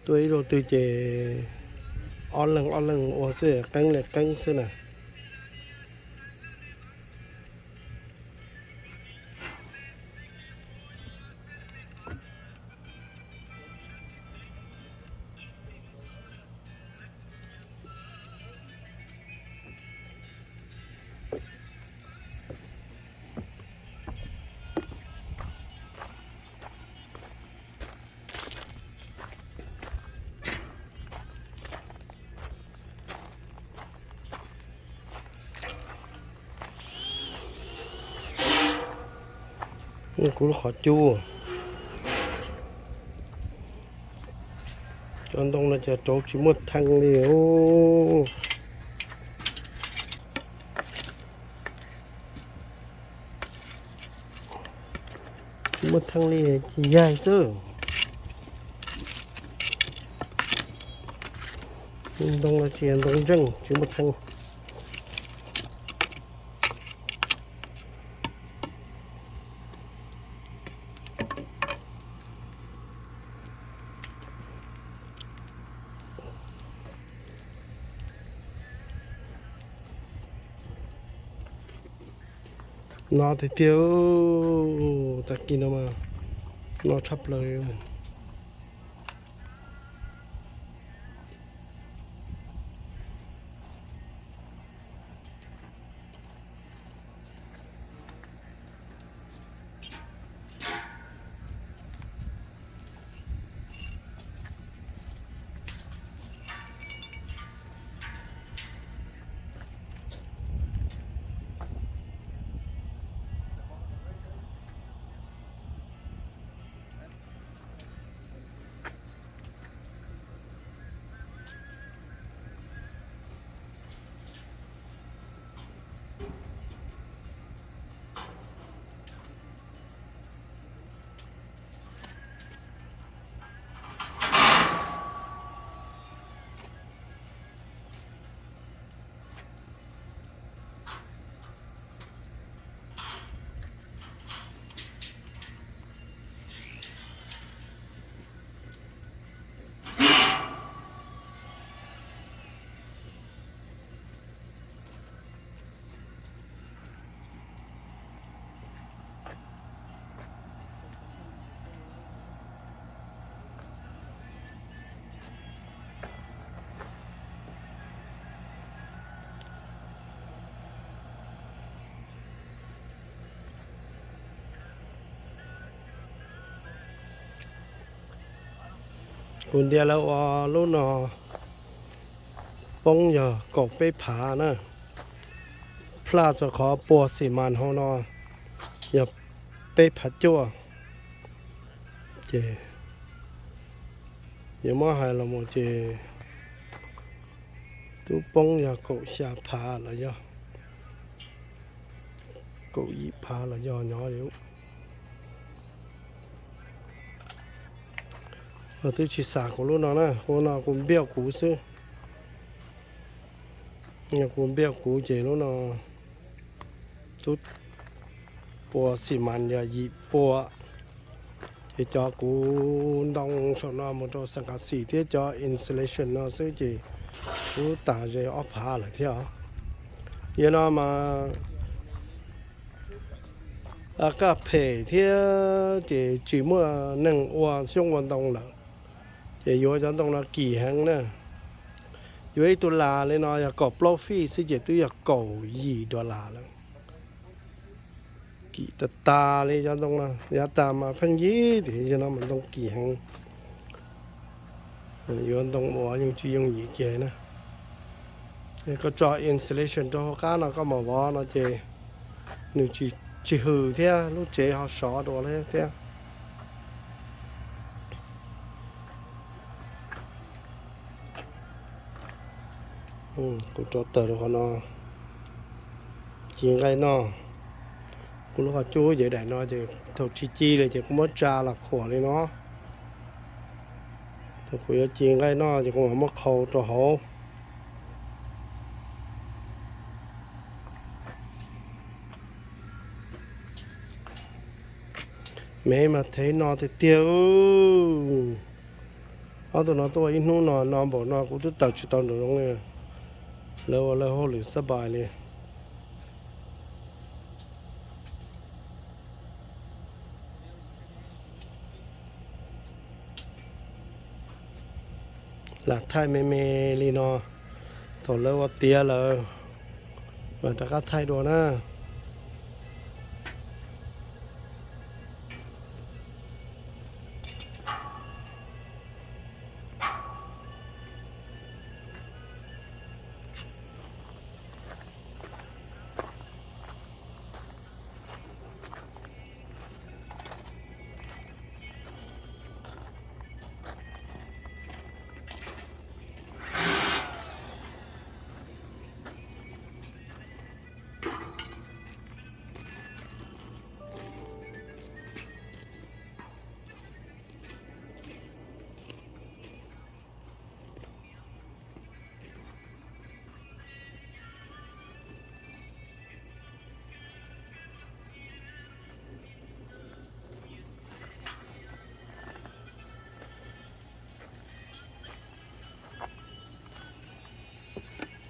Ua ib zaug twg ces ob leeg ob leeg ua xwb, qeeb li qeeb xwb na. Kuv lub qhov cub, cov ntoo no cas rauv tsis muaj thee li. Tsis muaj thee li, yaig xwb. Ntoo no tsis yog ntoo ntseej, tsis muaj thee. No tiag tiag, tag kis no mas no tshaj plaws. Kuv ntias lawv ua lub no poob yog kaum peb phav na, plaj txog qhov puag xim mas hauv no yog peb phav cuaj. Ces yuav muab hais los mus ces twb poob yog kaum xya phav los yog kaum yim phav los yog nyob li. Twb tsis xam kuv lub no na, kuv no kuv npiaj kuv xwb. Kuv npiaj kuv ces lub no twb puas xim mas yog yim puas. Ces cov kuv ntoo saum no mus rau xam kav xim thiab cov insulation no xwb ces twb tas ze ob phav lawm thiab os. Yog no mas kaj phem thiab ces tsis muaj neeg ua xyoob ua ntoo lawm, ces yuav cov ntoo no kim heev na. Yuav ib tug las li no yog kaum plaub fij xwb ces twb yog kaum yim dollar lawm. Kim tas tas li cov ntoo no, yav tas mas pheej yig tiam sis no mas ntoo kim heev. Yuav ntoo ua yeej tsis yooj yim kiag na. Koj tso insulation rau hauv qab no koj mam vov no ces nws tsis hws thiab lub tsev ho sov dua thiab. Kuv rov tawm rau qhov no ci nqaij noj. Kuv lub qhov cub ces daim no ces thaum tsis ci li ces kuv muab tsa los khuam li no. Thaum kuv yuav ci nqaij noj ces kuv mam muab qhau rau hauv. Me mas thev no tiag tiag. Ob tug no tuaj ua ib hnub no no npaum no kuv twb tawm tsis tau nraum zoov li. Lawv ua lawv hauj lwm xab pais li. Lam thaij me me li no, thaum lawv ua tiav lawm mas rov qab thaij dua na.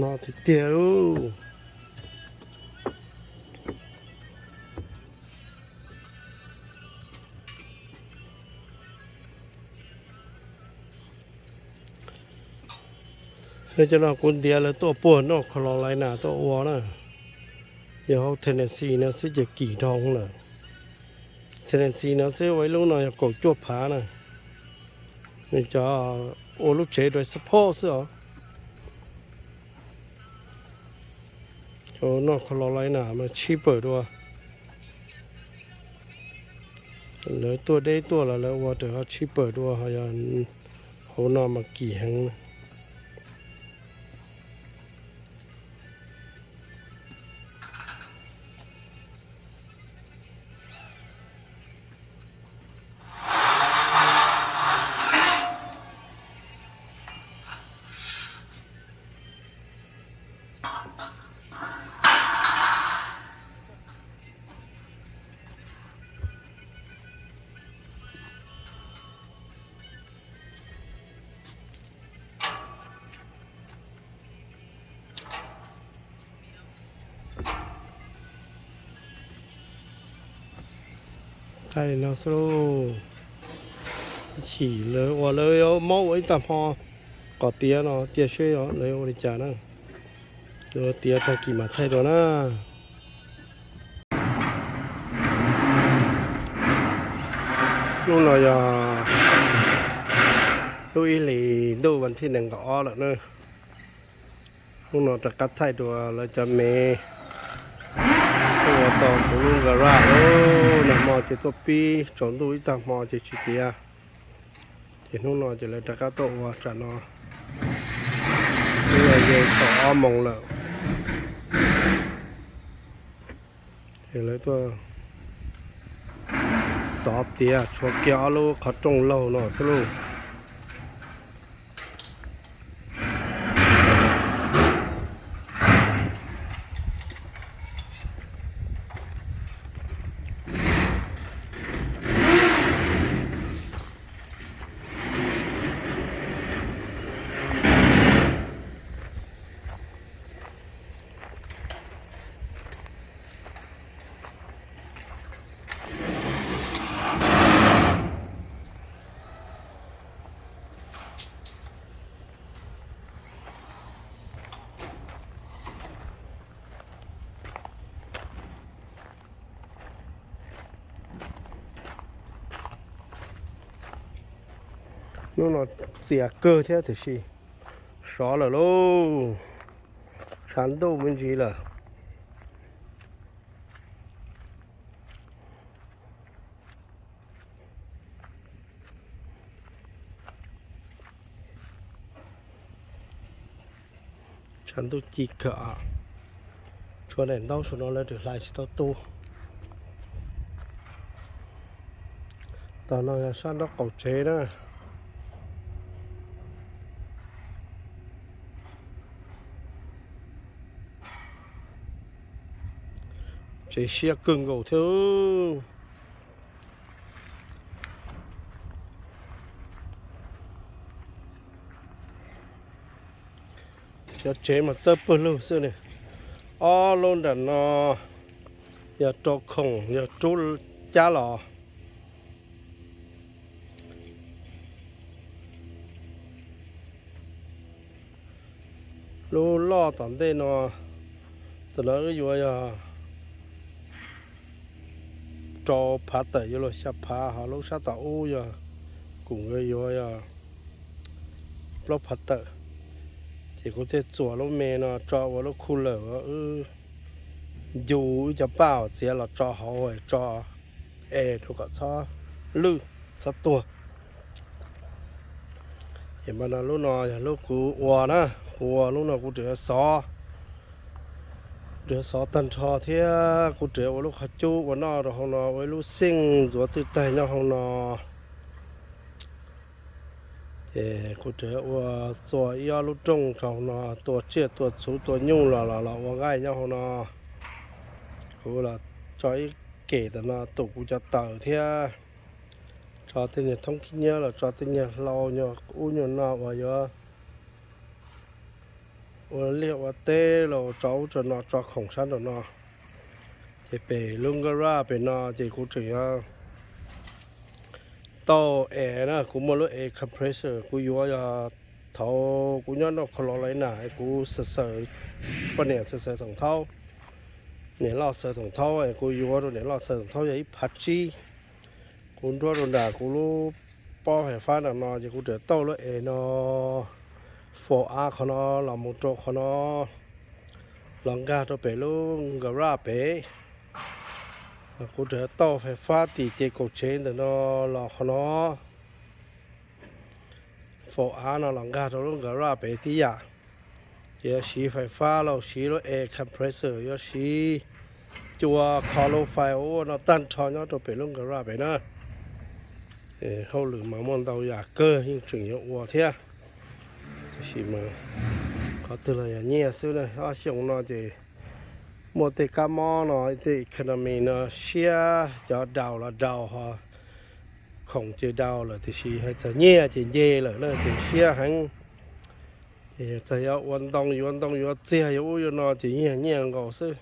No tiag tiag lauj. Cov no kuv ntiav lawv tuaj puag North Carolina tuaj ua na. Yog hauv Tennessee no xwb ces kim dhau lawm. Tennessee no xwb ua ib lub no yog kaum cuaj phav na. Nws cov ua lub tsev dua support xwb os. Cov North Carolina mas cheaper dua. Lawv tuaj deb tuaj los lawv ua raws ho cheaper dua, ho yog hauv no mas kim heev. Thaij li no xwb lauj. Chim lawv ua lawv yuav muab ua ib tag hmo kom tiav no cia seb lawv ua li cas na. Lawv tiav tag kis mam thaij dua na. Hnub no yog lub ib hlis ntuj vas thib nees nkaum ob lawm na. Hnub no rov qab thaij dua lawv cov me tuaj ua tau kuv lub garage lauj. Nag hmo ces tuaj pib tsaus ntuj ib tag hmo ces tsis tiav. Ces hnub no ces lawv rov qab tuaj ua tsam no twb yog thaum ob moos lawm. Ces lawv tuaj xov tiav tshuav kiag ob lub qhov rooj laug no xwb lauj. Hnub no txias kawg thiab tiam sis sov lawm lauj. Tshav ntuj me ntsis lawm. Tshav ntuj ci kawg. Tshuav daim ntaub saum no lawv tseem hlais tsis tau tu. Tog no yog sab nraub qaum tsev na. Tsev siab kawg nkaus thiab. Cov tsev mas txawb pawg lug xwb ne. Ob lub nram no yog rau khoom, yog rub cab los. Lub loj tom ntej no, tam no wb yuav yog rau phav tawm yuav luag xya phav, ho lub sab tom ub yog kuv nkawd yuav yog plaub phav tawm. Ces kuv thiaj txuas lub me no tso ua lub khu lawm, wb ncu wb cov paj txiav los tso hauv, tso es rau kom txhob lwj, txhob tuag. Ces mas no lub no yog lub kuv ua na, kuv ua lub no kuv tseem xov, tseem xov tag nrho thiab kuv tseem ua lub qhov cub ua noj rau hauv no, ua ib lub xeej ntxuav twj taig nyob hauv no. Ces kuv tseem ua txua ib ob lub rooj rau hauv no, tua tsiaj tua txhuv tua nyuj los los los ua nqaij nyob hauv no. Kuv los tso ib kem tam no tum kuv cov taws thiab tso tej niag thoob khib nyiab los tso tej niag hlau nyuag ub nyuag no uas yuav ua liaj ua teb los tso ub tso no tso khoom sab nraum no. Ces pem lub garage pem no ces kuv tseem yuav tauj es na, kuv muaj lub air compressor kuv yuav yog thaum kuv nyob North Carolina kuv xaws xaws, poj niam xaws xaws thoom thaub, niam loj xaws thoom thaub es kuv yuav rau niam loj xaws thoom thaub yog ib phav tsib. Kuv nruab rau nram kuv lub pob fais fab nram no ces kuv tseem tauj lub es no, four A qhov no los mus rau qhov no, los nkag rau pem lub garage pem. Kuv tseem tauj fais fab tim ces kaum tsev ntawm no los qhov no, four A no los nkag rau lub garage pem tib yam. Ces yuav siv fais fab los siv lub air compressor, yuav siv cua kho lub fais ua no tag nrho nyob rau pem lub garage pem na. Hauj lwm mas muaj ntau yam kawg yeej tseem yuav ua thiab. Tiam sis mas qhov twg los yog nyiaj xwb na, ob xyoo no ces muaj tej kab mob no, tej economy no siab, cov daus los daus ho khoom ces daus lawm, tiam sis hais txog nyiaj ces nce lawm na, ces siab heev. Ces txawm yog ua ntoo yuav ntoo yuav txiag yuav ub yuav no ces nyiaj nyiaj nkaus xwb.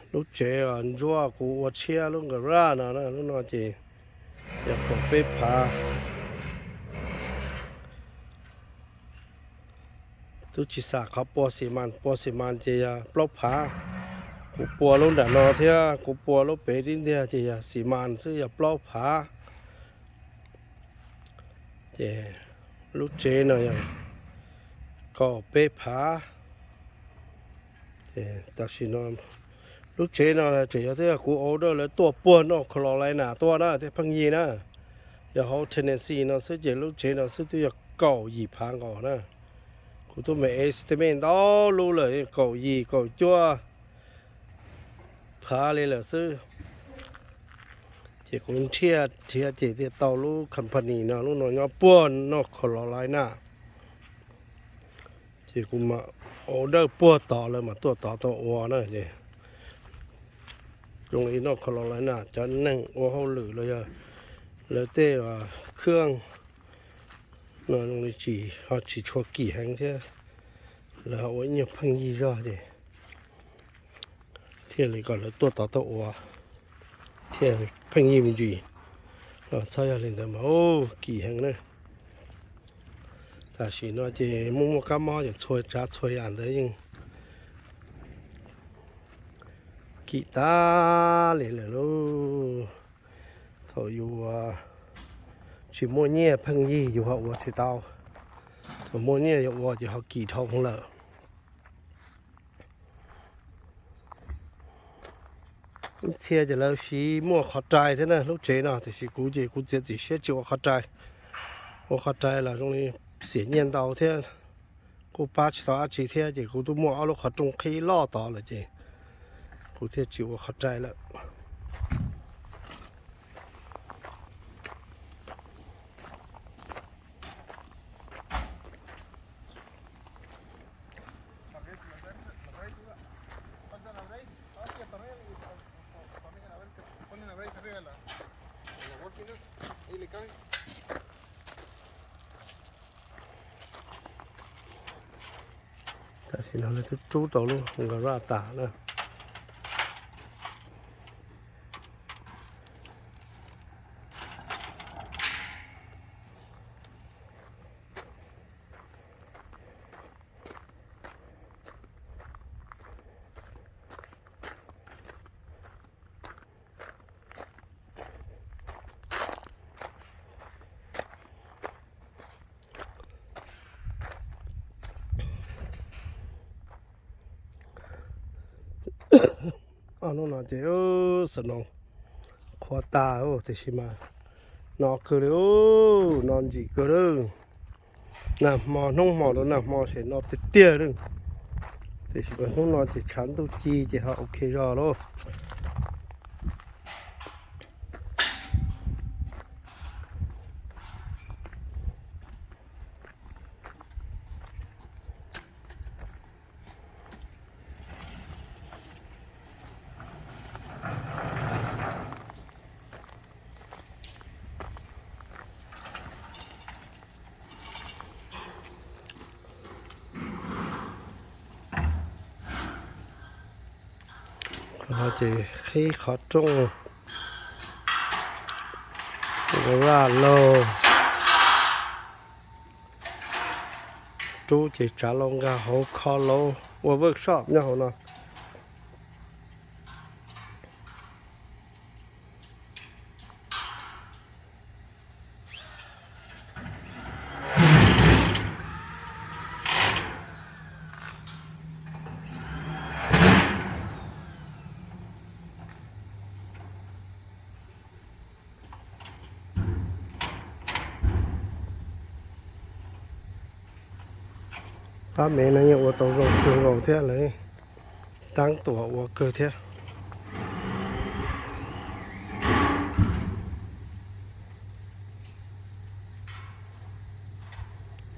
Lub tsev ntsuab kuv ua tshiab lub garage no, lub no ces yog kaum peb phav. Twb tsis xam qhov pua xi mas, pua xi mas ces yog plaub phav. Kuv pua lub nram no thiab kuv pua lub pem tib ntiag ces yog xi mas xwb yog plaub phav. Ces lub tsev no yog kaum peb phav. Tam sim no lub tsev no tseem yog twb yog kuv order lawv tuaj puag North Carolina tuaj na, tej pheej yig na. Yog hauv Tennessee no xwb ces lub tsev no xwb twb yog kaum yim phav nkaus na. Kuv twb me estimate ntau lub lawm, kaum yim kaum cuaj phav li lawm xwb. Ces kuv nrhiaj nrhiav ces thiaj tau lub company no, lub no nyob puag North Carolina. Ces kuv mam order puag tod lawv mam tuaj tod tau ua na. Ces zoo li North Carolina cov neeg ua hauj lwm los yog lawv tej khwb no zoo li tsis ho tsis tshua kim heev thiab, lawv ho ua ib nyuag pheej yig zog ces thiaj li kom lawv tuaj tod tuaj ua thiaj pheej yig me ntsis. Los txhob yog li ntawd mas ua kim heev na. Tam sim no ces muaj muaj kab mob ces txhua tsav txhua yam ntawd yeej kim tag li lawm lauj. Thaum yus tsis muaj nyiaj pheej yig yus ho ua tsis tau, thaum muaj nyiaj yus ua ces ho kim dhau lawm. Ib txhia ces lawv siv muaj qhov rai thiab na lub tsev no, tiam sis kuv ces kuv txiav txim siab tsis ua qhov rai. Ua qhov rai los zoo li xiam nyiaj ntau thiab, kuj pab tsis tau dab tsi thiab, ces kuv twb muaj ob lub qhov rooj qhib loj tod lawm ces kuv thiaj tsis ua qhov rai lawm. Tam sim no lawv twb rub tau lub garage tas na. Ob hnub no ces snow qhuav tas tiam sis mas no kawg li, no ntsim kawg li. Nag hmo, hnub hmo rau nag hmo ces no tiag tiag li. Tiam sis mas hnub no ces tshav ntuj ci ces ho ok zog lauj. Qhov no ces qhib qhov rooj, vaj laug rub ces tsav los nkag hauv kho lauv ua workshop nyob hauv no. Pab mev no yeej ua tau zoo kawg nkaus thiab lawm. Taab tuam ua kawg thiab.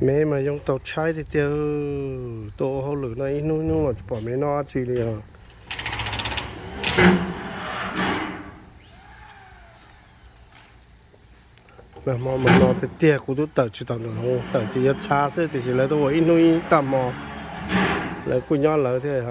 Mev mas yoo tau tshaib tiag tiag. Tuaj ua hauj lwm no ib hnub hnub los tsis pom mev noj dab tsi li os. Nag hmo mas no tiag tiag kuv twb tawm tsis tau nram zoov, tawm ces yuav txha xwb tiam sis lawv tuaj ua ib hnub ib tag hmo, lawv kuj nyob lawv thiab.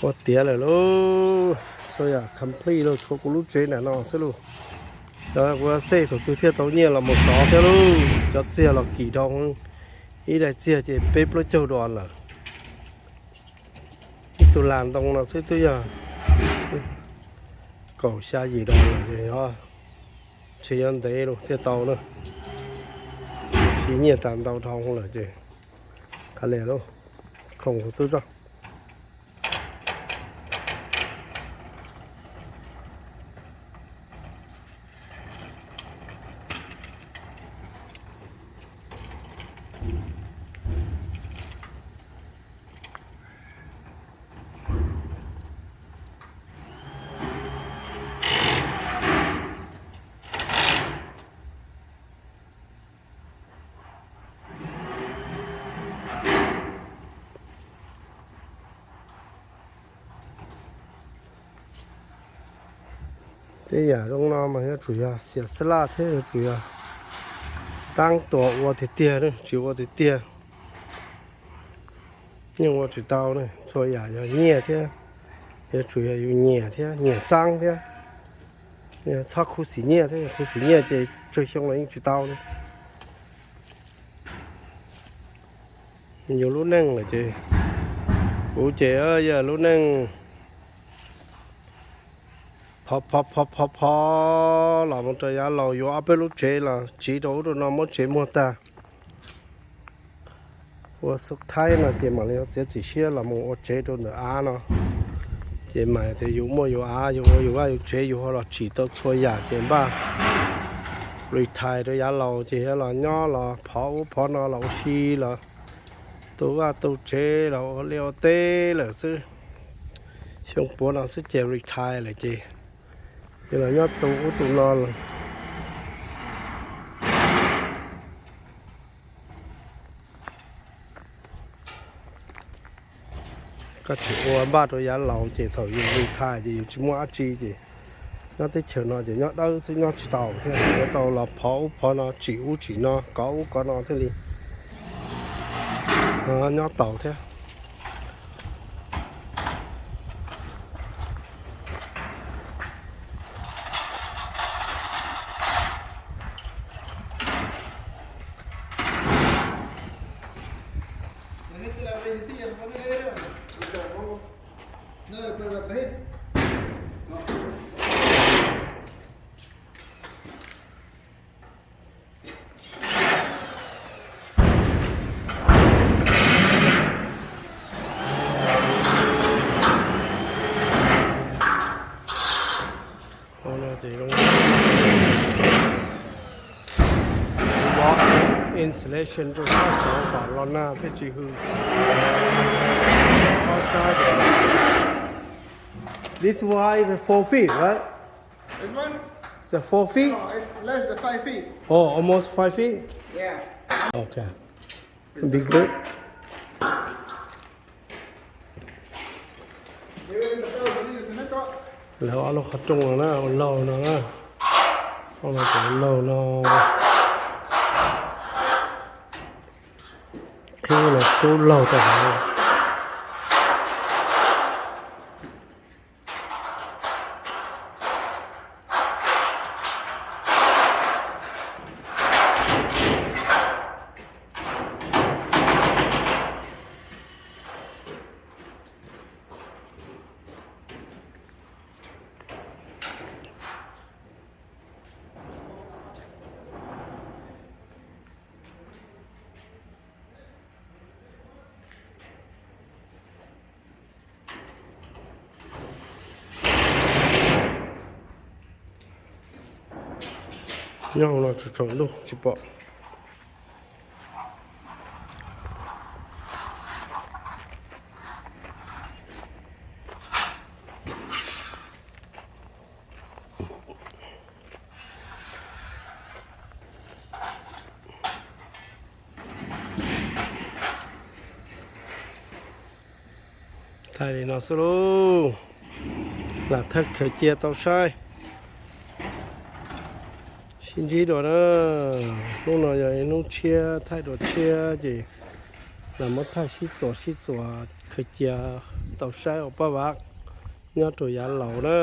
Ua tiav lawm lauj, txhua yam complete lauj, tshuav kuv lub tsev nram no xwb lauj. Cov kuv xej thaum twg thiaj tau nyiaj los mus xov thiab lauj, cov txiag los kim dhau, ib daim txiag ces peb plaub caug dollar lawm. Ib tug las ntoo no xwb twb yog kaum xya yim dollar lawm ces yog, ntshe yuav ntev lawm thiaj tau na. Siv nyiaj tas ntau dhau lawm ces kav liam lauj, khoom kuv twb tso. Tej yam zoo no mas yuav tsum yog xiam xab laj thiab yuav tsum yog taab tuam ua tiag tiag, tsis ua tiag tiag yeej ua tsis tau ne. Txhua yam yog nyiaj thiab, yuav tsum yog yus nyiam thiab, nyiam xaab thiab. Txhob khuv xim nyiaj thiab, khuv xim nyiaj ces tsawg xyoo los yeej tsis tau ne. Yus lub neej lawm ces, kuv ces yog lub neej phov phov phov phov los mus rau yav laus, yuav ob peb lub tsev los tsiv rau ub rau no muab tsev muag tag. Ua xub thaib no ces mam li txiav txim siab los mus ua tsev rau ntawm av no. Ces mas tias yus muaj yus av, yus ua yus vaj yus tsev, yus ho los tsim tau txhua yam ces npaj retire rau yav laus ces yuav los nyob los phov ub phov no los ua si los tu vaj tu tsev los ua liaj ua teb lawm xwb. Xyoo puav no xwb ces retire lawm ces yuav los nyob tu ub tu no lawm. Tsis ua npaj rau yav laus ces thaum yus li thais ces yus tsis muaj dab tsi ces nyob teb chaws no ces nyob dawb xwb nyob tsis tau thiab, yuav tau los phov ub phov no tsim ub tsim no kov ub kov no thiaj li nyob tau thiab. Insulation rau sab saud kom los nag thiaj tsis hws. This wide four feet, right? This one? It's a four feet? No, it's less than five feet. Oh, almost five feet? Yeah. Okay. Be good. Lawv ob lub qhov rooj no na, ua laug no na. Ua laug no. Qhib no rub laug rau hauv. Nyob hauv no tsaus ntuj tsis pom. Thaij li no xwb lauj. Lam thaij khaws cia tau saib. Sib ntsib dua na. Hnub no yog ib hnub tshiab, thaij dua tshiab ces lam muab thaij sib txuas sib txuas khaws cia tau saib ua paj vav nyob rau yav laus na.